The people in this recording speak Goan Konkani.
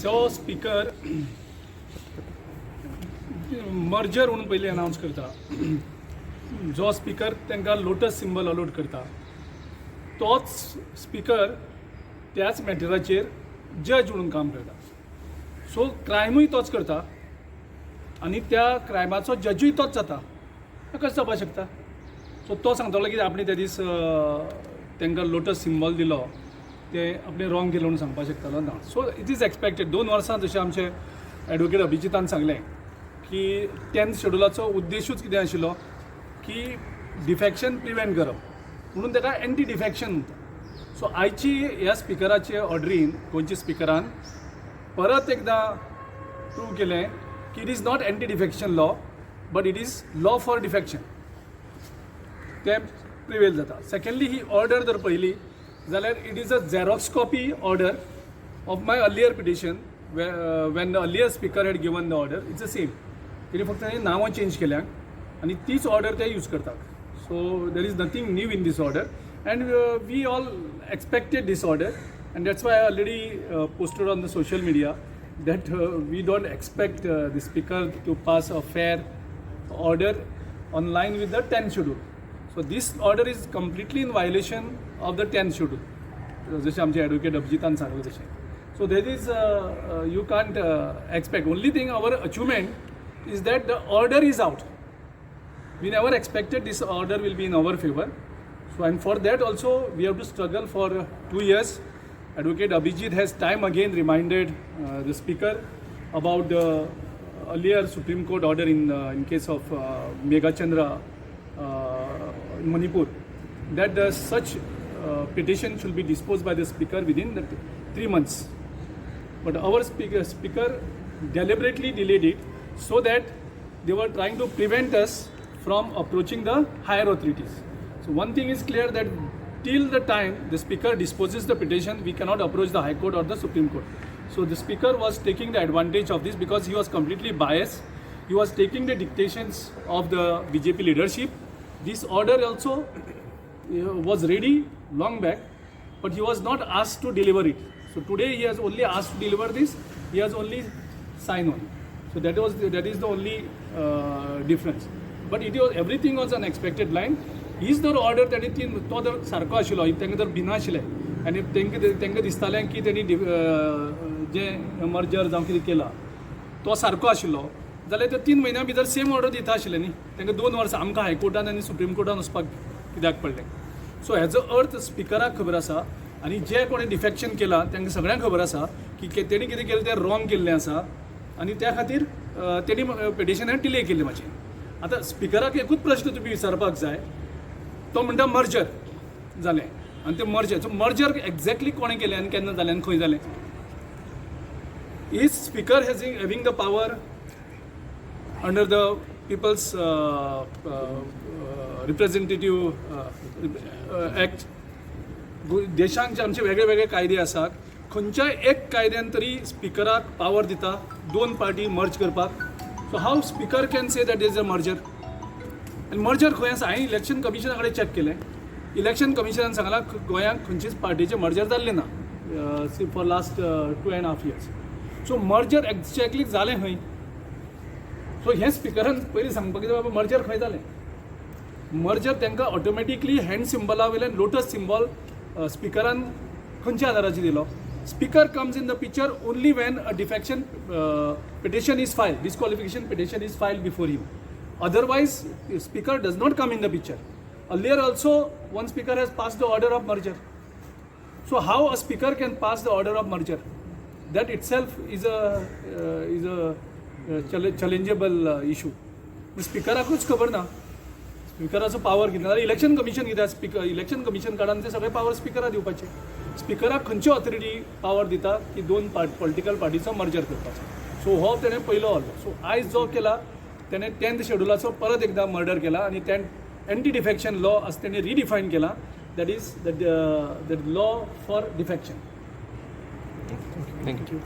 जो स्पिकर मर्जर म्हणून पयलीं अनावन्स करता, जो स्पिकर तांकां लोटस सिंबल अलॉट करता, तोच स्पिकर त्याच मॅटराचेर जज म्हणून काम करता. सो क्रायमूय तोच करता आनी त्या क्रायमाचो जजूय तोच जाता. कशें जावपाक शकता? सो तो सांगतालो की आपणे त्या दीस तांकां लोटस सिंबल दिलो, ते आपणे रॉंग केलें म्हणून सांगपाक शकतालो ना. So it is expected. 2 वर्सां जशें आमचे एडवोकेट अभिजितान सांगलें की टेन्थ शेड्युलाचो उद्देशूच कितें आशिल्लो की डिफॅक्शन प्रिवेंट करप, म्हणून ताका एंटी डिफॅक्शन म्हणटा. सो आयची ह्या स्पिकराचे ऑर्डरीन गोंयच्या स्पिकरान परत एकदां प्रूव केलें की it is not anti defection law, but it is law for defection. तें प्रिवेल जाता. सेकंडली, ही ऑर्डर जर पळयली जाल्यार it is a xerox copy order of my earlier petition when the earlier speaker had given the order. It's a same. तेणी फक्त ताणी नांवां चेंज केल्या आनी तीच ऑर्डर ते यूज करतात. So there is nothing new in this order and we all expected this order, and that's why I already posted on the social media that we don't expect the speaker to pass a fair order on line with the 10th schedule. So this order is completely in violation of the 10th schedule. जशें आमचे एडवोकेट अभिजितान सांगलें तशें. So that is you can't expect. Only thing, our achievement is that the order is out. We never expected this order will be in our favor. So, and for that also we have to struggle for 2 years. Advocate Abhijit has time again reminded the speaker about the earlier Supreme Court order in case of Meghachandra in Manipur, that such petition should be disposed by the speaker within the 3 months. But our speaker deliberately delayed it so that they were trying to prevent us from approaching the higher authorities. So one thing is clear, that till the time the speaker disposes the petition, we cannot approach the High Court or the Supreme Court. So the speaker was taking the advantage of this because he was completely biased. He was taking the dictations of the BJP leadership. This order also was ready long back, but he was not asked to deliver it. So today he has only asked to deliver this. He has only signed on. So that is the only difference. But it was everything was an expected line. हीच जर ऑर्डर ताणी तीन तो जर सारको आशिल्लो, तांकां जर भिनाशिल्लें आनी तांकां दिसतालें की तेणी जें मर्जर जावं कितें केलां तो सारको आशिल्लो जाल्यार ते 3 म्हयन्या भितर सेम ऑर्डर दिता आशिल्ले न्ही. तांकां 2 वर्सां आमकां हायकोर्टान आनी सुप्रीम कोर्टान वचपाक कित्याक पडलें? सो हेजो अर्थ स्पिकराक खबर आसा आनी जे कोणें डिफेक्शन केलां तांकां सगळ्यांक खबर आसा की तेणी कितें केलें तें रॉंग केल्लें आसा आनी त्या खातीर तेणी पिटिशनान डिले केल्ली मातशी. आतां स्पिकराक एकूच प्रश्न तुमी विचारपाक जाय. तो म्हणटा मर्जर जालें आनी तें मर्जर, सो मर्जर एक्झॅक्टली कोणें केलें आनी केन्ना जालें आनी खंय जालें? Is speaker having the power under the People's Representative Act? देशांत जे आमचे वेगळे वेगळे कायदे आसात, खंयच्याय एक कायद्यान तरी स्पिकराक पावर दिता दोन पार्टी मर्ज करपाक? So how speaker can say that is a merger? आनी मर्जर खंय आसा? हांवें इलेक्शन कमिशना कडेन चॅक केलें. इलेक्शन कमिशनान सांगलां, गोंयांत खंयचीच पार्टीचें मर्जर जाल्लें ना for last 2.5 years. So merger exactly जालें खंय? सो हें स्पिकरान पयलीं सांगपाक जाय, बाबा, मर्जर खंय जालें? मर्जर तांकां ऑटोमॅटिकली हँड सिंबला वयल्यान लोटस सिंबॉल स्पिकरान खंयच्या आदाराचेर दिलो? Speaker comes in the picture only when a defection petition is filed, disqualification petition is filed before him. Otherwise, speaker does not come in the picture. Earlier also, one speaker has passed the order of merger. So how a speaker can pass the order of merger? That itself is a challengeable issue. स्पिकराकूच खबर ना स्पिकराचो पावर कितें. जाल्यार इलेक्शन कमिशन कित्याक? स्पिकर, इलेक्शन कमिशन काडून ते सगळे पावर स्पिकराक दिवपाचे. स्पिकराक खंयची ऑथॉरिटी पावर दिता की दोन पार्ट पॉलिटिकल पार्टीचो मर्जर करपाचो? सो हो तेणें पयलो हल्लो. सो आयज जो केला, तेणें टेंथ शेड्युलाचो परत एकदां मर्डर केला आनी तें एंटी डिफेक्शन लॉ असं तेणें रिडिफायन केला, that is the law for defection. Thank you.